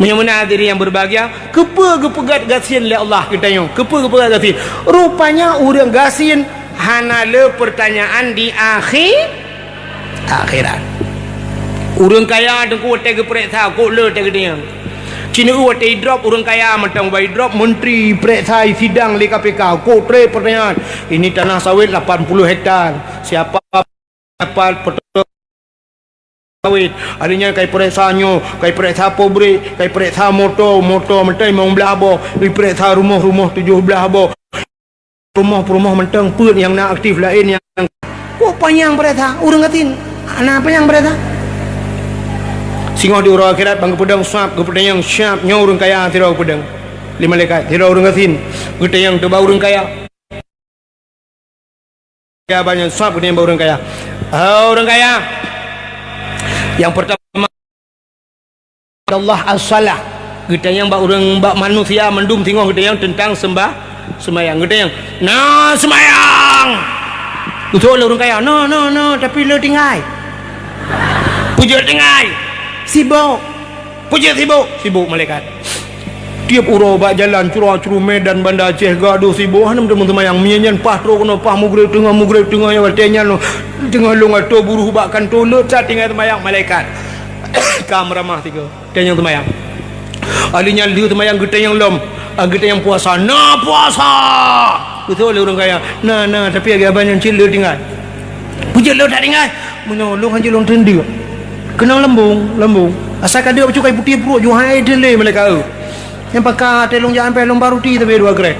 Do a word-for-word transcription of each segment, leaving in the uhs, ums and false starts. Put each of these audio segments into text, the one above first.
Meunyoe meunan hadirin yang berbahagia, keupeue geupeugét gasien lé Allah geutanyoe? Keupeue geupeugét gasien? Rupanya ureuëng gasien hana le pertanyaan di akhé-, akhirat. Ureuëng kaya teungku watée geupeuriksa, kok le watée geudeungoe. Cina watée idrop ureuëng kaya mantong bai drop menteri peuriksa sidang lé K P K, kok treb pertanyaan. Ini tanah sawit lapan puluh hektar. Siapa dapat petani sawit? Hari nyan kai peuriksa nyoe, kai peuriksa pabrik, kai peuriksa moto, moto mantong limong blaih boh, kai peuriksa rumoh, rumoh tujoh blaih boh. Peurumoh-peurumoh mantong peuet nyang na aktif laén nyang. Kok panyang peuriksa ureuëng gasien? Hana panyang peuriksa. Singoh di uroe akhirat ban geupeudong swab, geupeutanyong swab nyoe ureuëng kaya sidroe geupeudong. Lé malaikat, sidroe ureuëng gasien. Geutanyong teuh bak ureuëng kaya. Ya, banyak swab geutanyong bak ureuëng kaya. Oh, ureuëng kaya. Yang pertama Allah as-salah. Geutanyong bak ureuëng, bak manusia mandum singoh geutanyong teuntang sembah, seumayang. Geutanyong, "Na seumayang?" Geutanyong lé ureuëng kaya, "Na, na, na, tapi le tinggai." "Peue jeuet tinggai?" "Sibok." "Peue jeuet sibok?" "Sibok malaikat. Tieb uroe bak jalan cura-curu Medan Banda Aceh gadoh sibok, hana meuteumé seumayang. Meunyan paih trok keunoe, paih mugreb teungoh, mugreb teungoh, nyang watée nyan teungoh lôn atô buruh bak kantô, le that tinggai seumayang malaikat." Ka meuramah sigoe. Geutanyong seumayang. Ahli nyan lheueh seumayang geutanyong lom. Ah, geutanyong puasa. "Na puasa?" Geutanyong lé ureuëng kaya. "Na, na, tapi agak abang nyan cit le tinggai." "Peue jeuet le that tinggai?" "Meunyoe lôn hanjeuet lôn teundeuk. Keunong lambong, lambong. Asai ka deuk bacut kai putéh pruet, ju hai teulé malaikat eu. Nyang paka teuh lôn jak sampai lôn ba ruti tapi dua grek.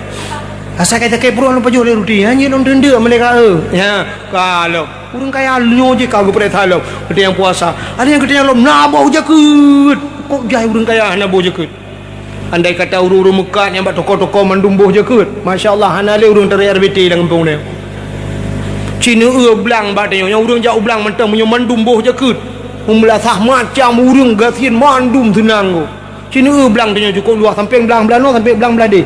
Asai kai sakét pruet lôn pajoh lé ruti. Hanjeuet lôn teundeuk malaikat eu." Ya, ka lom. Ureuëng kaya nyoe jih ka geupeuriksa lom, geutanyong puasa. Ada nyang geutanyong lom, "Na boh jakeuet?" Kok jai ureuëng kaya hana boh jakeuet? Andai kata ureuëng-ureuëng meukat nyang bak toko-toko mandum boh jakeuet, masya Allah, hana lé ureuëng tarek R B T lam gampông nyoe. Cina eu blang bak tanyoe, nyang ureuëng jak u blang mantong meunyoe mandum boh jakeuet. Meumeulasah macam ureuëng gasien mandum seunang ko. Cina eu blang tanyoe cukôp luwah, sampéng blang beulanoe, sampéng blang beladeh.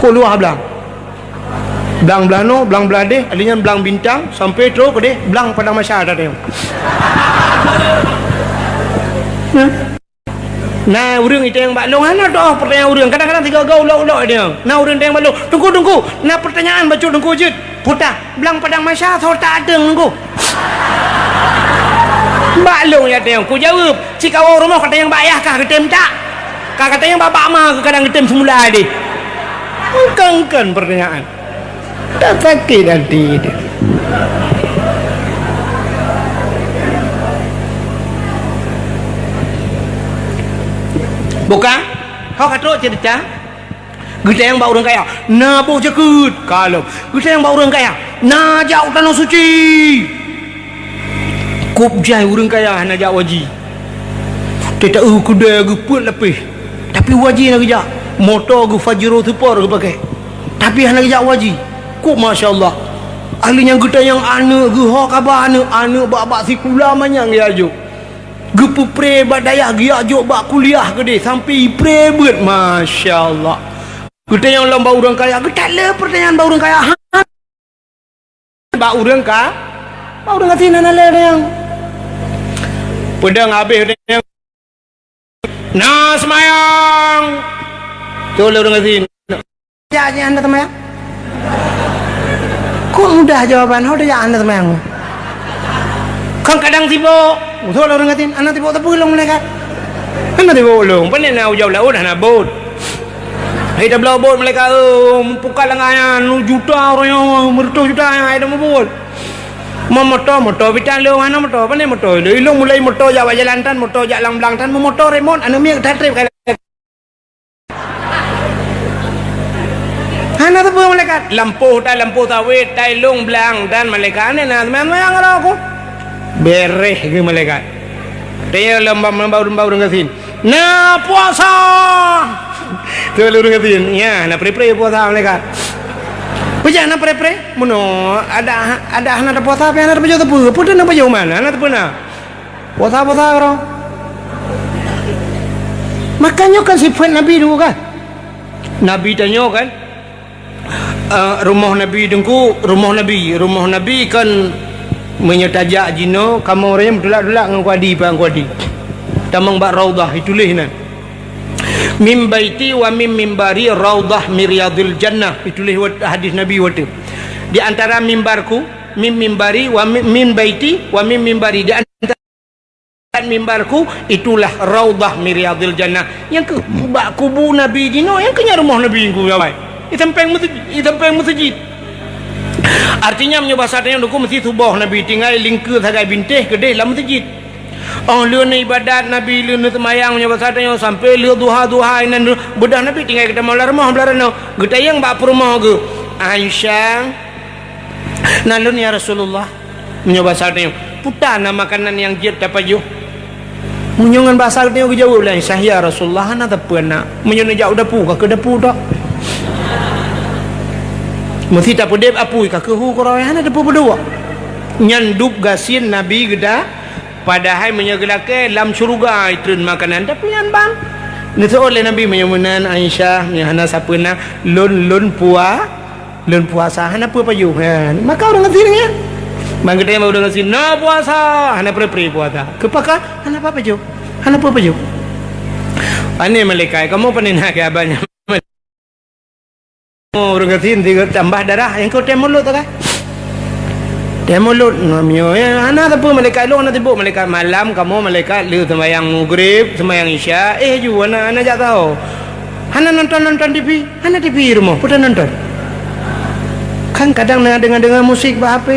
Kok luwah blang. Blang beulanoe, blang beladeh, ada nyan blang bintang, sampai trok keudeh blang padang mahsyar ada yang. Nah, ureuëng itanyong bak lôn, hana toh pertanyaan ureuëng. Kadang-kadang tiga go ulok-ulok ada yang. Nah, ureuëng tanyong bak lôn, "Teungku, teungku, na pertanyaan bacut teungku jeuet." "Peue teuh?" "Blang padang mahsyar soe tateueng teungku?" Bak lôn ya tanyong, kujaweueb. Cit kawoe rumoh katanyong bak yah kah geutem tak? Ka katanyong bak bak ma keu kadang geutem seumula deh. Engkon-engkon pertanyaan. Tak sakét hati dia. Bukan? Ho ka trok cerita? Geutanyong bak ureuëng kaya, "Na boh jakeuet?" Ka lom. Geutanyong bak ureuëng kaya, "Na jak u Tanoh Suci?" Kop jai ureuëng kaya hana jak u haji. Teuta eu keudè geupeuet lapéh, tapi u haji na geujak. Moto geu Pajero Sport geupakai, tapi hana geujak u haji. Kop masya Allah. Ahli nyang geutanyong aneuëk geuh, ho kaba aneuëk, aneuëk bak-bak sikula manyang geujak. Geupeupreh bak dayah geujak jok bak kuliah keudeh sampai ipreh beuet, masya Allah. Geutanyong lom bak ureuëng kaya, geutat le pertanyaan bak ureuëng kaya. Ha? Bak ureuëng ka, bak ureuëng gasien hana le tanyong. Peudong habéh tanyong. Na seumayang. Tho le ureuëng gasien. Jak, jak hana seumayang. Kok mudah jawaban, ho jak hana seumayang. Kan kadang sibok. Tho le ureuëng gasien, hana sibok tapi lôn malaikat. Hana sibok lôn, pane na ujau laôt hana bot. Hai tabloe bot malaikat, eh, meupukat langah nyan, juta ureuëng nyoe, meureutoh juta nyang hai dah mubuet. Meu moto, moto bitan lôn hana moto, pane moto. Ilôn mulai moto jak bak jalan tan, moto jak lam blang tan, meu moto remot, aneuëk miet that treb ka. Hana teupeu malaikat. Lampôh tan, lampôh sawét, tai lôn blang tan malaikat. Aneh na, seumayang-seumayang roh ku. Bereh keu malaikat. Tanya lom bak, bak, bak ureuëng gasien. Na puasa. Tu ureuëng gasien. Ya, na pre-pre puasa malaikat. Peue jak na pre-pre? Meunoe, ada, ada hana tapuasa, tapi hana tapajoh teupeu. Peue tu na pajoh mana? Hana teupeu na. Puasa-puasa keudroe. Maka nyoe kan sifat Nabi dulu kan? Nabi tanyoe kan? Eh, rumoh Nabi teungku, rumoh Nabi, rumoh Nabi kan meunyoe tajak jinoe, kamoe ureuëng tulak-tulak ngon kuadi, ngon kuadi. Tamong bak raudhah, ituléh nan. "Min baiti wa min mimbari raudhah min riyadil jannah," ituléh wat-, hadis Nabi watée. Di antara mimbarku, "Min mimbari wa min, min baiti wa min mimbari," di antara mimbarku itulah raudhah min riyadil jannah. Nyang keuh bak kubu Nabi jinoe, nyang keuh nyan rumoh Nabi ku awai. Di sampéng meuseujid, di sampéng meuseujid. Artinya, meunyoe basa tanyoe, Teungku, meusti tuboh Nabi tinggai lingkeue sagai bintéh keudeh lam meuseujid. Óh lheueh ibadat Nabi, lheueh seumayang, meunyoe basa tanyoe, sampoe lheueh duha-duha inan, beudôh Nabi tinggai geutamong lam rumoh blah runoe. Geutanyong bak peurumoh geuh, "Aisyah, na lôn ya Rasulullah?" Meunyoe basa tanyoe, "Peue na makanan nyang jeuet tapajoh?" Meunyoe ngon basa tanyoe geujaweueb lé Aisyah, "Ya Rasulullah, hana sapeue na." Meunyoe neujak u dapu, ka keu dapu tok. Meusti tapeudeb apui, ka keu hu keurôi, hana teupeu peuduek. Nyan dub gasien Nabi geuda, padahai meunyoe geulakée lam syeuruga itreun makanan, tapi nyan ban. Neuseuôt lé Nabi, "Meunyoe meunan, Aisyah, meunyoe hana sapeue na, lôn, lôn pua-, lôn puasa, hana peue pajoh." Ha, maka ureuëng gasien nyan. Ban geutanyong bak ureuëng gasien, "Na puasa?" "Hana pre-pre puasa." "Keupeue ka?" "Hana peue pajoh. Hana peue pajoh." Pane malaikat, "Kamoe pane na keu abang nyan?" Ureuëng gasien sigoe tambah darah, nyang keu tém mulot tu kan. Tém mulot, ngon mio, ya, hana sapeue malaikat lôn, hana sibuk malaikat malam, kamoe malaikat lheueh seumayang Maghrib, seumayang Isya, eh, ju, hana, hana jak saho. Hana nonton-nonton T V, hana T V rumoh, peue nonton. Kan kadang na deungo-deungo musik bak H P.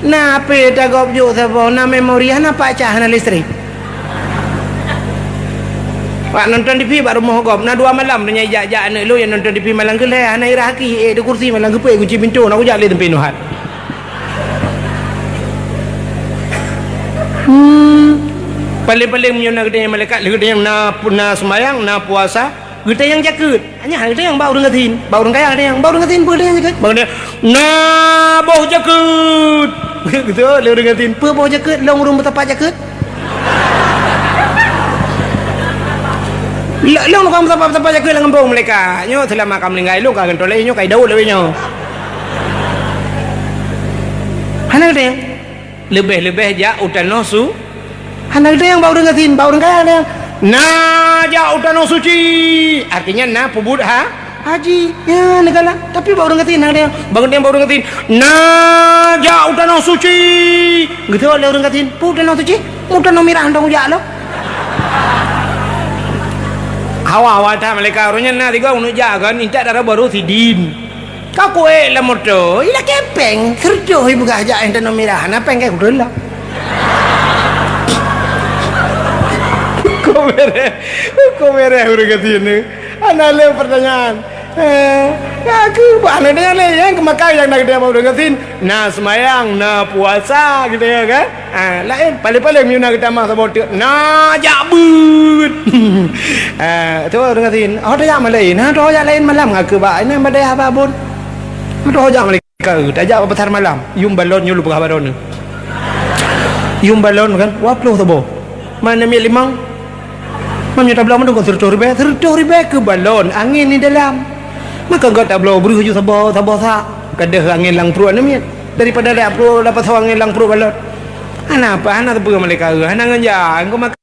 Na H P tagob jok saboh, na memori, hana pacah, hana listrik. Bak nonton T V bak rumoh gob, na dua malam donya jak-jak aneuk lôn nyang nonton T V malam keu lhèe, hana irah aki, eh, di kursi malam geupeuék gunci pintoe, na kujak lé teumpat nuhat. Hmm. Paléng-paléng meunyoe na geutanyoe malaikat, lé geutanyoe na, na seumayang, na puasa, geutanyoe jakeuet. Hanya geutanyoe bak ureuëng gasien, bak ureuëng kaya geutanyoe, bak ureuëng gasien peue geutanyoe jakeuet? Bak geutanyoe, "Na boh jakeuet." Beutôi, lé ureuëng gasien, "Peue boh jakeuet? Lôn ureuëng meusapat jakeuet." Lôn, lôn ureuëng meusapat-meusapat jakeuet lam gampông malaikat. Nyoe seulama ka meuninggai lôn ka geuntôi lé nyoe ka idawot lé nyoe. Hana geutanyoe. Leubeh-leubeh jak u tanoh su-, hana geutanyoe bak ureuëng gasien, bak ureuëng kaya geutanyoe. "Na jak u tanoh suci." Artinya na peubuet ha-, haji. Ya, neugala. Tapi bak ureuëng gasien hana geutanyoe. Bak geutanyoe bak ureuëng gasien, "Na jak u tanoh suci." Geutanyong lé ureuëng gasien, "Peue tanoh suci?" "Mu tanoh mirah hana jak lom." Hawa-hawa that malaikat, ureuëng nyan na tiga uneuk jak kan, intat dara barô sidin. Ka kuék lam moto, ilakée péng, seureutôh ipeugah jak, eh, tanoh mirah, na péng keu kudeueng lah. Kok bereh, kok bereh ureuëng gasien ni? Hana lé pertanyaan. Eh, ya, keu bah na dengan lé, nyang keumakai nyang na geutanyoe bak ureuëng gasien, na seumayang, na puasa, geutanyoe kan? Ah, laén, paléng-paléng meunyoe na geutamah saboh teuk, na jak beuet. Ah, tu ureuëng gasien, oh, tajak malam laén, ha, tu jak laén malam, ngaku bak, ini badai haba bun. Tu jak malaikat, tajak bak pasar malam, yum balon nyoe lu peugah baron. Yum balon kan, dua puluh saboh. Mana miet limong? Meunyoe tabloe mandum kon seureutôh ribée, seureutôh ribée keu balon, angén di dalam. Maka gata bloe breueh ju saboh, saboh sak, ka deuh angén lam pruet na miet. Daripada dak pruet, dak pasoe angén lam pruet balon. Hana apa, hana teupeue malaikat, hana ngon jak, engkau makan.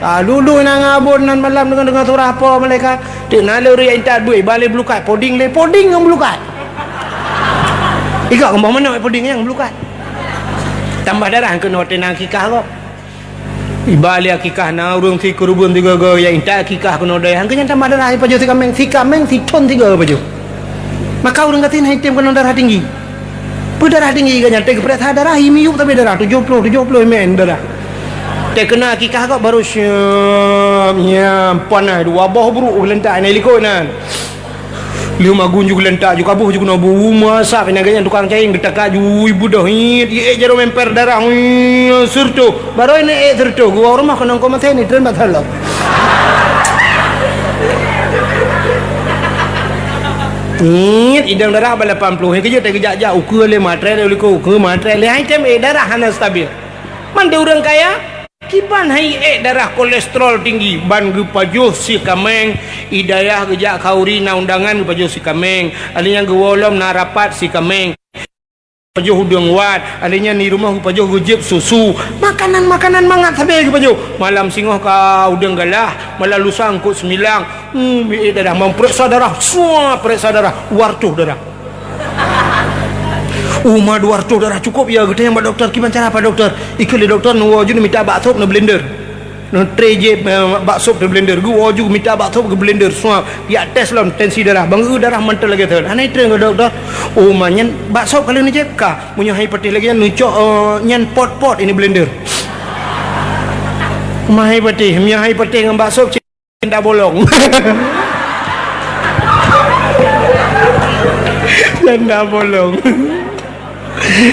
Ah, lulu na ngabon nan malam deungon-deungon surah po malaikat. Teuk na lé ureuëng intat beuet, iba lé beulukat, poding lé, poding ngon beulukat. Igak keumoh manok poding nyang beulukat. Tambah darah keunoe teuh na akikah gob. Iba lé akikah na ureuëng sikeureubeuen sigoe-goe nyang intat akikah keunoe dayah, keu nyan tamah darah ipajoh sikaméng, sikaméng sithon sigoe pajoh. Maka ureuëng gasien hai tem keunong darah tinggi. Peue darah tinggi geuh nyan, teuh geupeuriksa darah, i miyueb sabe darah, tujoh ploh, tujoh ploh ml darah. Teuh keunong akikah gob baru syeuem, nyam, panas, dua boh bruek geulentak inan likot nan. Lheueh magun ju geulentak, ju kaboh ju keunoe bu, meuasap inan geuh nyan tukang cain geutaka ju, ui beudôh, iet, iet jaroe memper darah, ui, seureutôh. Barô inan ék seureutôh, geuwoe rumoh keunong koma seni treun bak salok. Iet, idang darah bak lapan ploh, nyang keujeuet teuh geujak-jak, ukeue lé matrei lé ulikot, ukeue matrei lé, hai tem ék darah hana stabil. Mandum ureuëng kaya, Kiban hai ék darah kolesterol tinggi, ban geupajoh sikaméng, i dayah geujak khanduri na undangan geupajoh sikaméng, alèh nyan geuwoe lom na rapat sikaméng. Pajoh udeueng wat, alèh nyan di rumoh geupajoh geujieb susu. Makanan-makanan mangat sabe geupajoh. Malam singoh ka udeueng galah, malam lusa eungkôt seumilang. Hmm, miet darah, mau peuriksa darah, sua peuriksa darah, dua reutôh darah. Uma dua reutôh darah cukôp ya, geutanyong bak dokto, kiban cara Pak Dokto? Ikheun lé dokto, neuwoe ju neumita bak sop neublender. Neutré jieb, eh, bak sop neublender, geuwoe ju mita bak sop geublender, sua, jak tes lom tensi darah, bang, eh, darah mantong lagèe thon. Hana itrön keu dokto. Uma nyan bak sop ka lheueh neujieb ka. Meunyoe hai patéh lagèe nyan neucok, eh, nyan pot-pot ini blender. Uma hai patéh, meunyoe hai patéh ngon bak sop, Janda bolong. Janda bolong.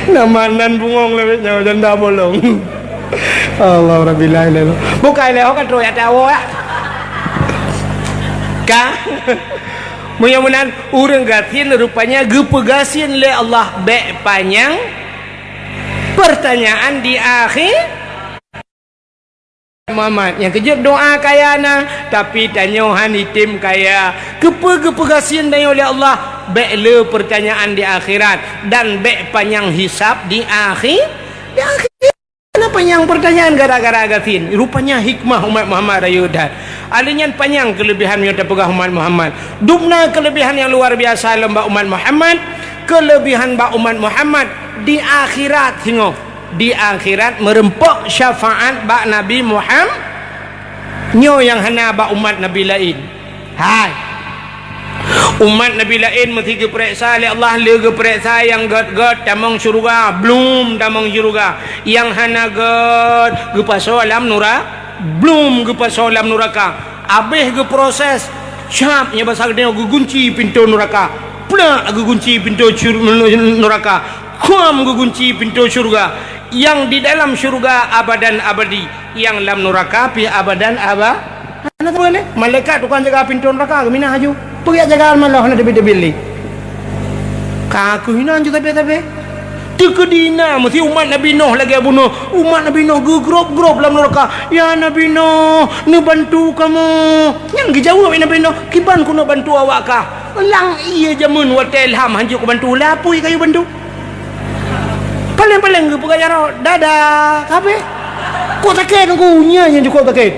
Nama nan bungong lewat nyawa janda bolong. Allah Rabbil Alamin. Bukai lé ho ka trok ya tawo ya. Ka. Meunyoe meunan ureueng gasien rupanya geupeugasien lé Allah bèk panyang pertanyaan di akhé Muhammad, nyang keujeuet doa kaya na, tapi tanyoe han item kaya. Keupeue geupeugasien tanyoe lé Allah? Bèk le peurtanyaan di akhirat dan bèk panyang hisab di akhi-, di akhirat. Kenapa nyang peurtanyaan gara-gara gasien? Rupanya hikmah umat Muhammad rayeuk that. Alèh nyan panyang keuleubihan meunyoe tapeugah umat Muhammad. Dum na keuleubihan nyang luar biasa lom bak umat Muhammad. Keuleubihan bak umat Muhammad di akhirat singoh. Di akhirat meureumpok syafaat bak Nabi Muham-, nyoe nyang hana bak umat nabi laén. Hai. Umat nabi laén meusé geupareksa lé Allah, le geupareksa nyang gèt-gèt tamong syeuruga, blum tamong syeuruga. Nyang hana gèt geupasoe lam nura-, blum geupasoe lam nuraka. Abéh geuproses, cap nyan basa geutanyoe geugunci pintoe nuraka. Plak geugunci pintoe syur-, nuraka. Kham geugunci pintoe syeuruga. Nyang di dalam syeuruga abadan abadi, nyang lam nuraka pih abadan aba-, hana sabe lé. Malaikat tukang jaga pintoe nuraka geuminah aju. Peugah jaga malah hana teubiet-teubiet lé. Ka keuh inan ju sabe-sabe. Teukeudi na meusi umat Nabi Nuh lagèe bunoe. Umat Nabi Nuh geugrôp-grôp lam nuraka. "Ya Nabi Nuh, neubantu kamoe." Nyan geujaweueb lé Nabi Nuh, "Kiban keuneuk bantu awak kah?" Lang ie jameun watèe ilham hanjeuet kubantu, lapui kayue bantu. Paleng-paleng geupeugah jaroe, "Dadah," ka habéh. Kok sakét Teungku, nyan nyang cukôp sakét.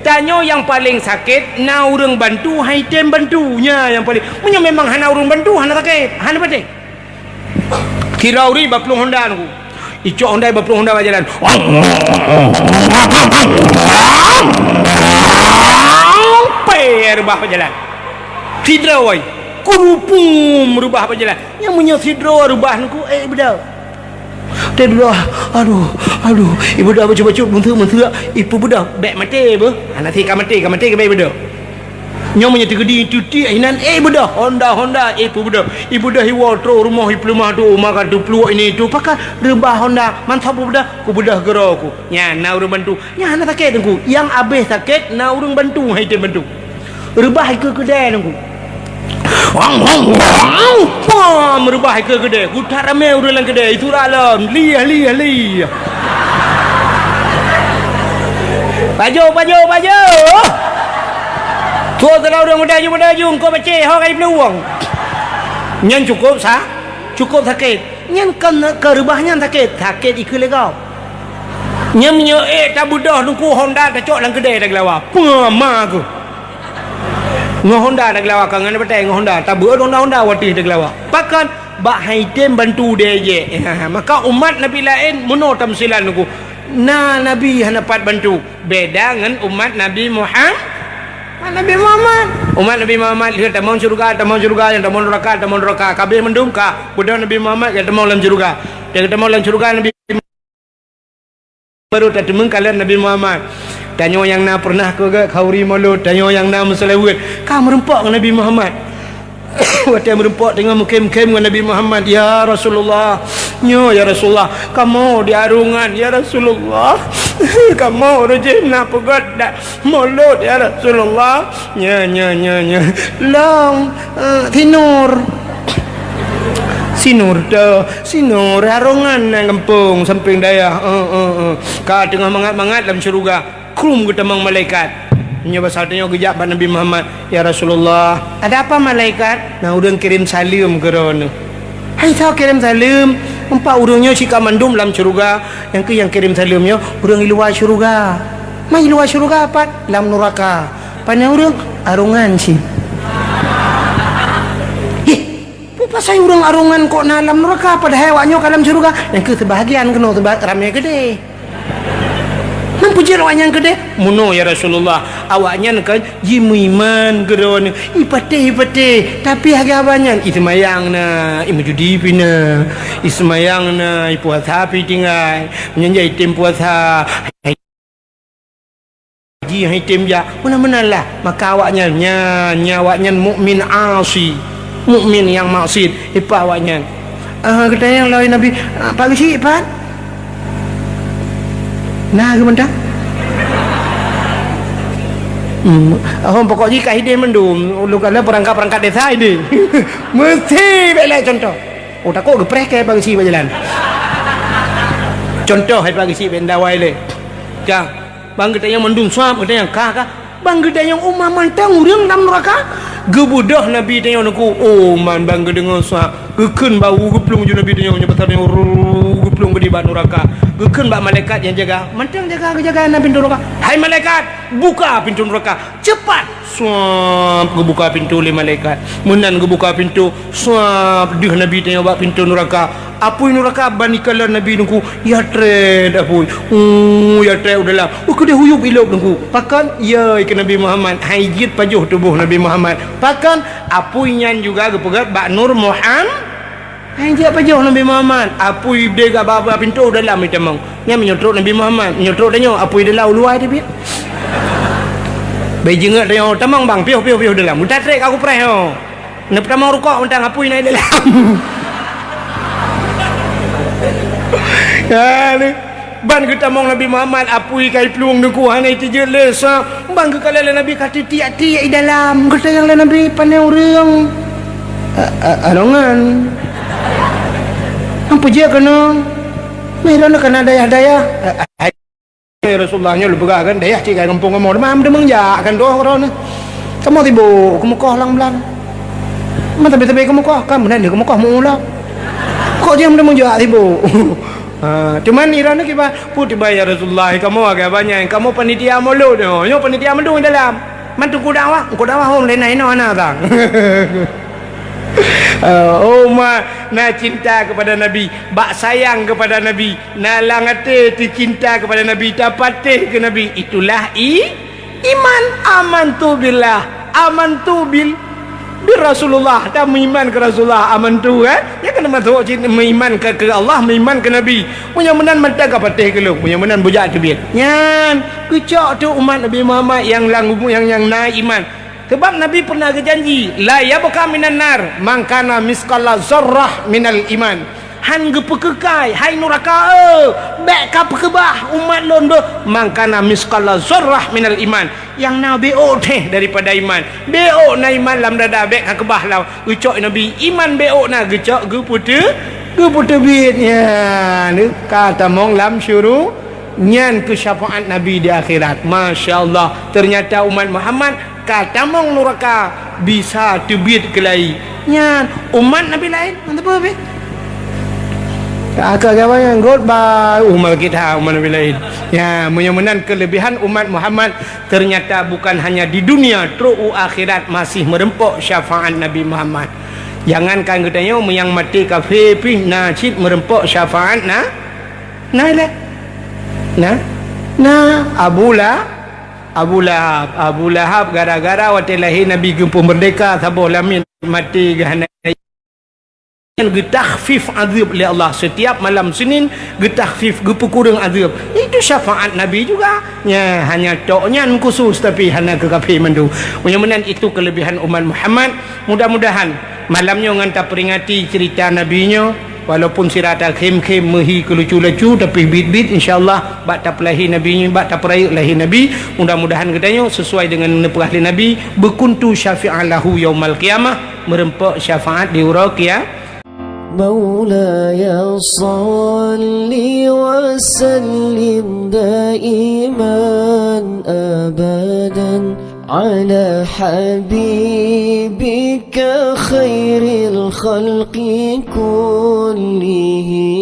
Tanyoe nyang paleng sakét na ureueng bantu, han item bantu, nyan nyang paleng. Meunyoe memang hana ureueng bantu, hana sakét, hana patéh. Sidroe ureueng baplueng honda Teungku. Icok honda, baplueng honda bak jalan. Pè reubah bak jalan. Sidroe wai. Kurupum reubah bak jalan. Nyang meunyoe sidroe reubah Teungku, eh, beudôh. Teuh beudôh, aduh, aduh, ibeudôh bacut-bacut, meunteuk-meunteuk, ipeubeudôh, bèk maté beuh. Hana si ka maté, ka maté keubiet ibeudôh. Nyoe meunyoe teukeudi tutiek inan, eh, beudôh, honda, honda, eh, peubeudôh. Ibeudôh iwoe trôh rumoh ipeuleumah tu, maka teupluek ini tu, pakat reubah honda, mantong peubeudôh, kubeudôh keudroe ku. Nyan na ureueng bantu. Nyan hana sakét Teungku. Nyang abéh sakét na ureueng bantu, han item bantu. Reubah ikeue keudè Teungku. Pam, reubah ikeue keudè. Geutak ramé ureueng lam keudè. Itulah lom. Liah, liah, liah. Pajoh, pajoh, pajoh. Tuah teulah ureueng muda ju, muda ju, engkau beceh, ho kai peuluwang. Nyan cukôp sa-, cukôp sakét. Nyan kon, kon reubah nyan sakét. Sakét ikeue lé gob. Nyan meunyoe ék tabeudôh Teungku, honda tacok lam keudè tageulawa. Peue ma keuh. Ngon honda tageulawa, ka ngon batèe ngon honda. Tabeuet honda-honda watèe tageulawa. Pakon? Bak han item bantu deh jeh. Maka umat nabi laén meunoe tamsilan Teungku. Na nabi hana pat bantu. Beda ngon umat Nabi Muham-, Nabi Muhammad. Umat Nabi Muhammad lheueh tamong syeuruga, tamong syeuruga, nyang tamong nuraka, tamong nuraka. Ka abéh mandum ka. Beudôh Nabi Muhammad ka tamong lam syeuruga. Nyang tamong lam syeuruga Nabi Baru tateumeung kalon Nabi Muhammad. Tanyoe nyang na peureunah keu gèt khauri mulod, tanyoe nyang na meuseulaweuet, ka meurumpok ngon Nabi Muhammad. Watèe meurumpok teungoh meukhém-khém ngon Nabi Muhammad, "Ya Rasulullah, nyoe ya Rasulullah, kamoe di arungan ya Rasulullah, kamoe reujem na peugèt dak mulod ya Rasulullah." Nya, nya, nya, nya. Long, eh, sinur. Sinur tu, sinur arongan nang gampông sampéng dayah. Eh, eh, eh. Ka teungoh mangat-mangat lam syeuruga, krum geutamong malaikat. Nyoe basa tanyoe geujak bak Nabi Muhammad, "Ya Rasulullah, ada apa malaikat?" "Na ureueng kirém saleuem keu droeneuh." "Hai soe kirém saleuem?" Empat ureuëng nyoe cit ka mandum lam syeuruga, nyang keu nyang kirém saleuem nyoe ureuëng i luwa syeuruga. Ma i luwa syeuruga pat? Lam nuraka. Pane ureuëng? Arongan cit. Yeh, peue pasai ureuëng arongan kok na lam nuraka padahai awak nyoe ka lam syeuruga? Nyang keu seubahagian keunoe seuba-, ramé keudeh. Nan peujeuet awaknyan keudeh? Meunoe ya Rasulullah, awaknyan kan jimeuiman keudroe, ipatéh-ipatéh, tapi haba nyan iseumayang na, imeujudi pih na, iseumayang na, ipuasa pih tinggai, meunyan jak item puasa, haji item jak, meunan-meunan lah. Maka awaknyan nyan, nyan awaknyan mukmin asi, mukmin nyang maksiet, ipa awaknyan. Ah, geutanyong lé Nabi, "Ah, Pak Geuchik, Pak?" Na geuh mantong? Hmm. Oh, pokok jih ka hideh mandum. Ulôn kala perangkat-perangkat desa hideh. Meusti bèk lé contoh. Oh, takot geupreh kèe Pak Geuchik bak jalan. Contoh hai Pak Geuchik bèk ndawai lé. Ka. Bang geutanyong mandum suap, geutanyong ka, ka. Bang geutanyong uma mantong ureuëng lam nuraka. Geubeudôh Nabi tanyong nangku, oh man bang geudeungoe suap. Geukheun bak hu geuplueng ju Nabi tanyong nyoe pasal nyoe ru geuplueng geudi bak nuraka. Geukheun bak malaikat nyang jaga, mantong jaga geujaga na pintoe nuraka. Hai malaikat, buka pintoe nuraka, cepat! Suap geubuka pintoe lé malaikat. Meunan geubuka pintoe, suap deuh Nabi tanyong bak pintoe nuraka. Apui nuraka ban ikalon Nabi nangku, ya trét apui. Uh, ya trét u dalam. Uh, keudeh huyup ilop nangku. Pakon? Ya, ikeu Nabi Muhammad. Hai jeuet pajoh tuboh Nabi Muhammad. Pakon? Apui nyan juga geupeugét bak Nur Muhammad. Hai jeuet pajoh Nabi Muhammad. Apui deh gak bak pintoe u dalam itamong. Nyan meunyoe trok Nabi Muhammad. Meunyoe trok tanyoe, apui dalam u luwa teubiet. Bai jeungeuk tanyoe tamong bang, piôh, piôh, piôh dalam. Utak trek aku preh nyoe. Neupeutamong rukok mantong apui na i dalam. Ya, ni. Ban geutamong Nabi Muhammad apui ka iplueng nangku hana iteujeut lé sa. Ban geukalon lé Nabi ka teutiek-tiek i dalam. Geutanyong lé Nabi pane ureuëng. A, a, arongan. Nyang peujeuet keunoe. Meuh droeneuh kana dayah-dayah. A, a, Ya Rasulullah, nyoe lôn peugah kan, dayah cit ka gampông kamoe. Teuma meuteumong jak kan droe keudroe nyoe. Kamoe sibok keumeukoh lam blang. Ma sabe-sabe keumeukoh, kan meunan lé keumeukoh meuulo. Kok jeuet meuteumong jak sibok. Ha, teuma iran kiban, peue tiba ya Rasulullah, kamoe agak banyak, kamoe panitia mulod nyoe. Nyoe panitia meudong dalam. Man teungku dakwah, teungku dakwah hom lé na inoe hana sang. Eh, oh ma, na cinta kepada Nabi, bak sayang kepada Nabi. Na lam até teucinta kepada Nabi, tapatéh keu Nabi, itulah i-, iman. Amantu billah, amantu bil, bi Rasulullah, dan meuiman keu Rasulullah, amantu, kan? Nyan kan masuk cit meuiman keu, keu Allah, meuiman keu Nabi. Meunyoe meunan mantong ka patéh keu lôn, meunyoe meunan bujak teubiet. Nyan, geucok tu umat Nabi Muhammad nyang lam, nyang, nyang na iman. Sebab Nabi pernah geujanji, "La yabqa minan nar man kana misqala zarrah minal iman." Han geupeukeukai, hai nuraka, eh, bèk ka peukeubah umat lôn beuh, "Man kana misqala zarrah minal iman." Nyang na beuôk teuh daripada iman. Beuôk na iman lam dada, bèk ka keubah lam. Geucok Nabi, iman beuôk na geucok, geupeuteu-, geupeuteubiet. Nyan, ka tamong lam syuru-, nyan keu syafaat Nabi di akhirat. Masya Allah, ternyata umat Muhammad ka tamong nuraka bisa teubiet keulai. Nyan, umat Nabi laén, mantap, Abi. Ka, ka, ka, nyan, goodbye, umat kita, umat Nabi laén. Ya, meunyoe meunan kelebihan umat Muhammad, ternyata bukan hanya di dunia, trok u akhirat masih meureumpok syafaat Nabi Muhammad. Jangankan geutanyoe, meunyo nyang maté kafé pih na cit meureumpok syafaat na, na ilée. Na, na, Abu La-, Abu Lahab, Abu Lahab gara-gara watée lahé Nabi geupeu meurdeka saboh lamiet maté geuhana, geutakhfif azeueb lé Allah. Setiap malam Senin geutakhfif, geupeukureueng azeueb. Itu syafaat Nabi juga. Nya, hanya tok nyan khusus, tapi hana keu kafé mandum. Meunyoe meunan itu kelebihan umat Muhammad. Mudah-mudahan malam nyoe ngon tapeuringati cerita Nabi nyoe, walaupun sira takhém-khém meuhi keu lucu-lucu, tapi biet-biet, insya Allah, bak tapeulahé Nabi nyoe, bak tapeurayeuk lahé Nabi, mudah-mudahan geutanyoe sesuai dengan neupeugah lé Nabi, "Beukuntu syafi'an lahu yaumal qiyamah," meureumpok syafaat di uroe kia-, مولاي صل وسلم دائما أبدا على حبيبك خير الخلق كلهم.